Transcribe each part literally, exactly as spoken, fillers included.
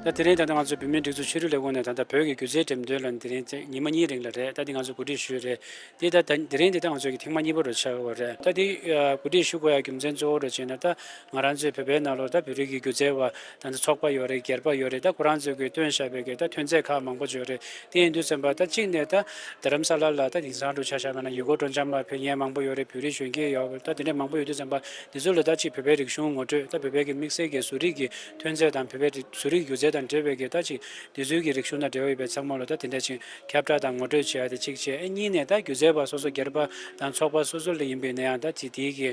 ད་དེ་རིང་ད་ལྟ་ང་ཚོ་བོད་མིའི་སྒྲིག་འཛུགས་ཆོས་རིག་ལས་ཁུངས་ནས་ད་ལྟ་བོད་ཀྱི་སྒྱུ་རྩལ་འགྲེམས་སྟོན་ལ་དེ་རིང་ཚེ་ཉི་མ་གཉིས་རིང་ལ་རེད། ད་འདི་ང་ཚོ་གོ་སྒྲིག་ཞུས་རེད། དེ་ད་ད་དེ་རིང་འདི་ད་ང་ཚོ་གི་ཐེངས་མ་གཉིས་པ་རུ་ཆགས་ཡོད་རེད། ད་འདི་གོ་སྒྲིག་ཞུ་དགོས་ཡ་རྒྱུ་མཚན་གཙོ་བོ་རུ་བྱས་ན། ད་ང་རང་ཚོའི་བོད་པའི་ནང་ལོགས་ད་བོད་རིགས་ཀྱི་སྒྱུ་རྩལ་བ་ད་ལྟ་ཚོགས་པ་ཡོད་རེད། སྒེར་པ་ཡོད་རེད། ད་ཁོ་རང་ཚོས་གི་བཏོན་བཞག་པའི་གི་ད་ཐོན་རྫས་ཁག་མང་པོ་ཅིག་ཡོད་རེད། དེ་ཡིན་དུས་ཙམ་པ་ད་གཅིག་ནས་ད་རྡ་རམ་ས་ལ་ལ་ད་དེང་སང་འགྲོ་ཆ་བཞག་པ་ན་ཡུལ་སྐོར་སྤྲོ་འཆམ་ལ་ཕེབས་མཁན་མང་པོ་ཡོད་རེད། བོད་རིགས་གཞོན་སྐྱེས་ཡོད་རེད། ད་དེ་འདྲ་མང་པོ་ཡོད་དུས་ཙམ་པ་དེ་ཚོ་ལ་ད་ཅིག་བོད་པའི་རིག་གཞུང་ངོ་སྤྲོད། ད་བོད་པའི་གི་དམིགས་བསལ་གྱི་བཟོ་རིག་གི་ཐོན་རྫས་དང་བོད་པའི་རིག་བཟོ་རིག་སྒྱུ་རྩལ་དང་འབྲེལ་བའི་གི་ད་ཅིག་དེ་ཚོའི་གི་རིག་གཞུང་དང་འབྲེལ་བ་ཡོད་པའི་ཚང་མ་ལ་ད་དེ་འདྲ་ཅིག་ཁྱབ་བསྒྲགས་དང་ངོ་སྤྲོད་བྱེད་ཡ་དེ་གཅིག་བྱས། ཨེ་གཉིས་ནས་ད་སྒྱུ་རྩལ་པ་སོ་སོ་སྒེར་པ་དང་ཚོགས་པ་སོ་སོ་ལ་ཡིན་པའི་ན་ཡང་ད་ཅིག་དེའི་གི་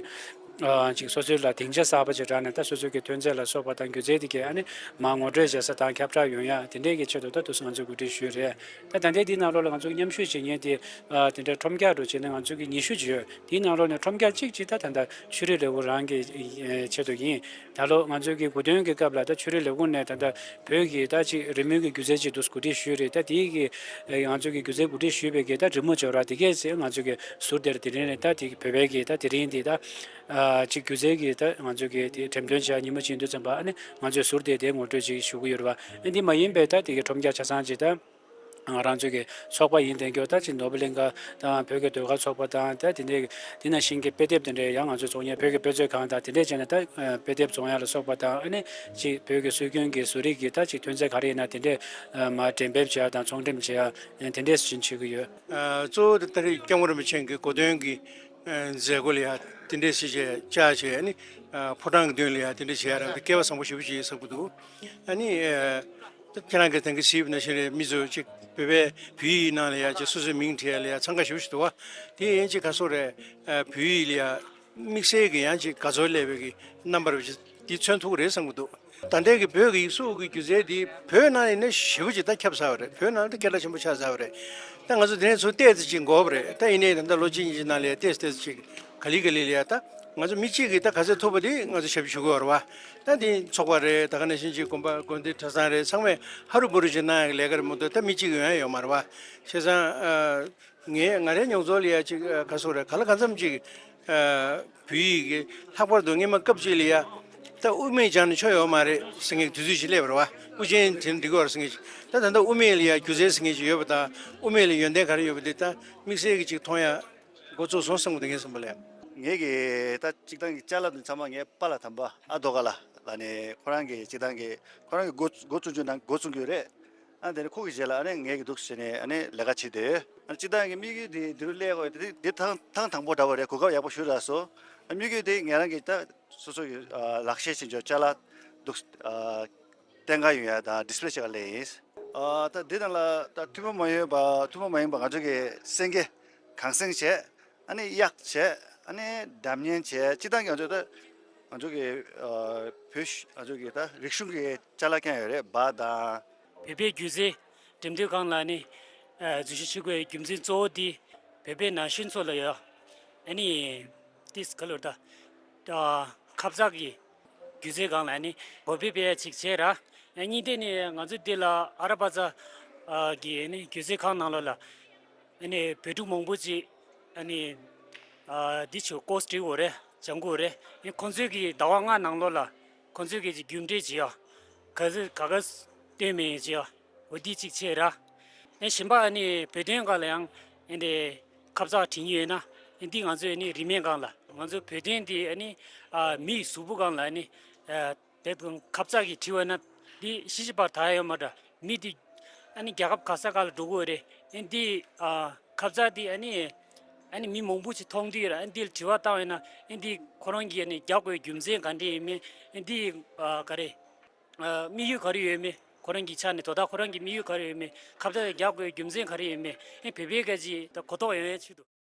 ཨ་ཅིག་སོ་སོའི་ལ་སྡིངས་ཆ་གསར་པ་ཅིག་རག་ནས་ད་སོ་སོའི་གི་ཐོན་རྫས་ལ་སོགས་པ་དང་སྒྱུ་རྩལ་དེ་གའི་ཨ་ནི་མར་ངོ་སྤྲོད་བྱེད་ས་དང་ཁྱབ་བསྒྲགས་ཡོང་ཡ་དེ་འདྲའི་གི་ཆེད་དུ་ད་དུས་སུ་ང་ཚོས་གོ་སྒྲིག་ཞུས་རེད། ད་ད་ལྟའི་འདིའི་ནང་ལོགས་ལ་ང་ཚོ་མཉམ་ཞུགས་བྱེད་མཁན་དེ་ཨ་དེ་འདྲའི་ཁྲོམ་རྒྱག་འགྲོ་བྱས་ནས་ང་ཚོ་གི་ཉི་ཤུ་ཅིག་ཡོད། དེའི་ནང་ལོགས་ནས་ཁྲོམ་རྒྱག་གཅིག་ཅིག་ད་ད་ལྟ་ཆོས་རིག་ལས་ཁུངས་རང་གི་ཨེ་ཆེད་དུ་ཡིན། ད་ལོ་ང་ཚོ་གི་གོ་སྟོན་གྱི་སྐབས་ལ་ད་ཆོས་རིག་ལས་ཁུངས་ནས་ད་ལྟ་བོད་ཀྱི་ད་ཅིག་རི་མོའི་གི་སྒྱུ་རྩལ་ཅིག་འདུག་གོ་སྒྲིག་ཞུས་རེད། ད་དེའི་གི་ཨེ་ང་ཚོ་གི་སྒྱུ་རྩལ་གོ་སྒྲིག་ཞུས་པའི་གི་ད་རི་མོ་འབྱོར་བ་དེ་གས་ཟེར་ང་ཚོ་གི་ཟུར་དེར་དེ་རིང་ནས་ད་དེ་བོད་པའི་གི་ད་དེ་རིང་འདི་ད་ཨ་ཅིག་སྒྱུ་རྩལ་གྱི་ད་ང་ཚོ་གི་དེ་འགྲེམས་སྟོན་བྱེད་ཉིན་མོ་ཅིག་ཡིན་དུས་ཙམ་པ་ཨ་ནི་ང་ཚོས་ཟུར་དེ་དེ་ངོ་སྤྲོད་ཅིག་ཞུ་གི་ཡོད་རེད་བ། ཨ་འདི་མ་ཡིན་པའི་ད་དེ་གི་ཁྲོམ་རྒྱག་ཆ་ཚང་ཅིག་ད་ང་རང་ཚོ་གི་ཚོགས་པ་ཡིན་དེ་འགྱོ་ད་ཅིག་ནོར་བུ་གླིང་ག་དང་བོད་ཀྱི་ཟློས་གར་ཚོགས་པ་དང་ད་དེ་འདྲའི་དེ་ནང་བཞིན་གྱི་དཔེ་དེབ་དེ་འདྲའི་ཡང་ང་ཚོས་བཙོང་ཡ་བོད་ཀྱི་དཔེ་མཛོད་ཁང་དང་དེ་འདྲའི་བྱས་ནས་ད་དཔེ་དེབ་བཙོང་ཡ་ལ་སོགས་པ་དང་ཨ་ནི་ཅིག་བོད་ཀྱི་སྲོལ་རྒྱུན་གྱི་བཟོ་རིག་གི་ད་ཅིག་ཐོན་རྫས་ག་རེ་ཡིན་ན་དེ་འདྲའི་མར་འགྲེམས་སྤེལ་བྱེད་ཡ་དང་ཚོང་འགྲེམས་བྱེད་ཡ་དེ་འདྲའི་བཞིན་བྱེད་ཀྱི་ཡོད། གཙོ་བོ་དེ་ད་རེས་སྐྱབས་མགོན་རིན་པོ་ཆེ་གི་གོ་སྟོན་གྱི་མཛད་སྒོ་ལ་ཡ་དེ་འདྲའི་ཞིག་བཅར་བྱས་ནི་ཕོ་བྲང་གི་མདུན་ལ་ཡ་དེ་འདྲ་བྱེད་ཡ་རང་གི་སྐལ་བ་བཟང་པོ་ཞེ་པོ་ཅིག་ཡོད་བསམ་གྱི་འདུག་ཨ་ནི་ཁྱེད་རང་གིས་ད་གིན་ཞུས་པ་ནང་བཞིན་རེད། མི་ཚོ་ཅིག་བོད་པའི་བོད་ཡིག་ནང་ལ་ཡ་ཅིག་སོ་སོའི་མིང་བྲིས་ཡ་ལ་ཡ་འཚང་ཁ་ཞེ་པོ་ཞིག་འདུག་བ། དེ་ཡིན་ཅིག་ག་སོ་རེད། བོད་ཡིག་ལ་ཡ་དམིགས་བསལ་གྱི་ཡང་ཅིག་དགའ་ཚོར་སླེབས་པའི་གི་རྣམ་པ་རེ་ཅིག་འདི་མཚོན་ཐུབ་ཀྱི་རེད་བསམ་གྱི་འདུག་ད་ལྟའི་གི་བོད་ཀྱི་ཡིག་གཟུགས་ཀྱི་སྒྱུ་རྩལ་འདི་བོད་ནང་ཡིན་ན་ཞེ་པོ་ཅིག་ད་ཁྱབ་ཚར་བ་རེད། བོད་ནང་ད་སྐད་གྲགས་ཆེན་པོ་ཆགས་ཚར་བ་རེད། ད་ང་ཚོ་དེ་ནས་ཚུར་ཏོག་ཙམ་ཅིག་འགོར་བ་རེད། ད་ཡིན་ནའི་ད་ལྟ་ལོ་གཅིག་གཉིས་ཅིག་ནང་ལ་ཡ་ཏོག་ཙམ་ཏོག་ཙམ་ཅིག་ག་ལེ་ག་ལེ་ལ་ཡ་ད་ང་ཚོ་མི་གཅིག་གིས་ད་ག་ཚོད་ཐུབ་པ་དེ་ང་ཚོ་ཞབས་ཞུ་དགོས་རེད་བ། ད་འདི་ཚོགས་པ་རེད། ད་ག་ནང་བཞིན་ཅིག་དགོན་པ་དགོན་སྡེ་གྲྭ་ཚང་རེད། ཚང་མས་ཧ་རུ་བུ་རུ་ཅིག་གནང་ཡག་ལས་ཀ་རེད་མ་གཏོགས་ད་མི་གཅིག་གིས་ཡོང་ཡ་ཡོད་མ་རེད་བ། བྱས་ཙང་ཨ། ངས་ང་རའི་མྱོང་ཚོར་ལ་ཡ་ཅིག་ཨ་ག་སོག་རེད། ག་ལ་གང་འཚམ་ཅིག་ཨ་བོད་ཡིག་གི་ལྷག་པར་དུ་སྔས་མ་སྐབས་ཅིག་ལ་ཡ་ད་དབུ་མེད་སྦྱངས་ནས་ཆོ་ཡོད་མ་རེད་ཟེར་མཁན་དུས་ཚོད་ཅིག་སླེབས་པ་རེད་བ། དབུ་ཅན་དེ་འགྲིག་གི་རེད་ཟེར་མཁན་ཅིག་ད་ད་ལྟ་དབུ་མེད་ལ་ཡ་སྒྱུ་རྩལ་ཟེར་མཁན་ཅིག་ཡོད་པ་དང་དབུ་མེད་ལ་ཡོན་ཏན་ག་རེ་ཡོད་པ་དེ་ད་དམིགས་བསལ་གྱི་ཅིག་མཐོང་ཡ་འགོ་ཚུགས་སོང་བསམ་གི་འདུག་ངས་བསམ་པ་ལ་ཡ། ངེད་ཀྱི་ད་སྤྱིར་བཏང་གི་ཅ་ལག་འདི་ཚང་མ་ངའི་པཱ་ལགས་དམ་པ་ཨ་རྡོ་དཀར་ལགས་ལ་ནི་ཁོ་རང་གི་སྤྱིར་བཏང་གི་ཁོ་རང་གི་འགོ་འགོ་བཙུགས་རྒྱུ་ནང་འགོ་བཙུགས་རྒྱུ་རེད། ཨ་དེ་ནི་ཁོ་གི་རྗེས་ལ་ཨ་ནི་ངེད་ཀྱི་འདུག་ཟེར་ནས་ཨ་ནི་ལས་ཀ་བྱེད་དེ། ཨ་སྤྱིར་བཏང་གི་དམིགས་ཡུལ་དེ་འདི་རུ་སླེབས་དགོས་དེ་དེ་ཐང་ཐང་དང་པོ་འདྲ་བ་རེད། གོ་སྐབས་ཡག་པོ་ཞུ་རག་སོང་། ཨ་དམིགས་ཡུལ་དེ་ངེད་རང་གི་ད་སོ་སོ་གི་ཨ་ལག་ཤེས་ཅན་ཅོ་ཅ་ལག་འདུག་ཨ་བསྟན་ག་ཡོང་ཡ་དང་ཌིས་པེ་ལེ་བྱེད་ག་སླེབས་ཡིན། ཨ་ད་འདི་ནང་ལ་ད་ཐུན་མོང་མ་ཡིན་པ་ཐུན་མོང་མ་ཡིན་པ་ང་ཚོ་གི་སེང་གེ་གངས་སེང་བྱས། ཨ་ནི་གཡག་བྱས། ཨ་ནི་འགྲམ་གཉན་བྱས། སྤྱིར་བཏང་གི་ང་ཚོ་ད་ང་ཚོ་གི་ཨ་བོད་ཤ་ང་ཚོ་གི་ད་རིག་གཞུང་གི་ཅ་ལག་རྐྱང་ཡོད་རེད། སྦ་དང་། བོད་པའི་སྒྱུ་རྩལ་འགྲེམས་སྟོན་ཁང་ལ་ནི་ཨ་འཛུལ་ཞུགས་བྱེད་དགོས་རྒྱུ་མཚན་གཙོ་བོ་དེ་བོད་པའི་ན་གཞོན་ཚོ་ལ་ཡ་ཨ་ནི་ཏིས་ག་ལོར་ད་ཨ་ཁ་ཚ་གི་སྒྱུ་རྩལ་སྒང་ལ་ནི་གོ་སྤེལ་སྤེལ་ཡ་ཅིག་བྱས་ར། ཨ་གཉིས་དེ་ནི་ང་ཚོ་འདི་ལ་ཨ་ར་པ་ཙ་ཨ་གི་ཨ་ནི་སྒྱུ་རྩལ་ཁང་ནང་ལོགས་ལ། ཨ་ནི་བོད་ཕྲུག་མང་པོ་ཅིག་ཨ་ནི་ཨ་འདི་ཆོ་ཀོ་སི་འབྲི་དགོས་རེད། སྦྱང་དགོས་རེད། ཨ་ཁོང་ཚོས་ཀྱི་ཟླ་བ་ལྔ་ནང་ལོགས་ལ་ཁོང་ཚོས་ཀྱི་ཅིག་རྒྱུགས་འབྲས་བྱེད་ཡ། ག་ཚོད་ག་ག་སྟོན་མེད་བྱེད་ཡ། འོ་འདི་གཅིག་བྱས་ར། ཨ་གཞན་པ་ཨ་ནི་བོད་དོན་སྒང་ལ་ཡང་ཨ་འདི་ཁ་ཚ་དྲན་ཡོད་ན་ཨ་འདི་ང་ཚོས་ཨ་ནི་རིན་མེད་སྒང་ལ་ང་ཚོ་བོད་དོན་འདི་ཨ་ནི་ཨ་མི་ཡི་གཟུགས་པོ་སྒང་ལ་ཨ་ནི་ཨ། དེ་དང་ཁ་ཚ་གིས་བྲིས་པ་ན་འདི་ཤི་ཤི་བར་ད་ཡོད་མ་འདྲ། མི་འདི་ཨ་ནི་རྒྱལ་ཁབ་ག་ས་ག་ལ་འགྲོ་གི་ཡོད་རེད། ཨ་འདི་ཨ་ཁ་ཚ་འདི་ཨ་ནི་ཨ་ནི་མི་མང་པོ་ཞིག་མཐོང་དུས་ཡོད་ར། ཨ་འདི་ལ་དྲི་བ་བཏང་ཡོད་ན་ཨ་འདི་ཁོ་རང་གིས་ཨ་ནི་རྒྱག་དགོས་རྒྱུ་མཚན་ག་འདྲ་ཡོད་མེད། ཨ་འདི་ཨ་ག་རེ་ཨ་དམིགས་ཡུལ་ག་རེ་ཡོད་མེད། ཁོ་རང་གི་ཆ་ནས་དོ་བདག་ཁོ་རང་གི་དམིགས་ཡུལ་ག་རེ་ཡོད་མེད། ཁ་ཚ་རྒྱག་དགོས་རྒྱུ་མཚན་ག་རེ་ཡོད་མེད། ཨ་བོད་པའི་སྐད་ཀྱི་ད་གོ་རྟོགས་ཡོང་ཡའི་ཆེད་དུ།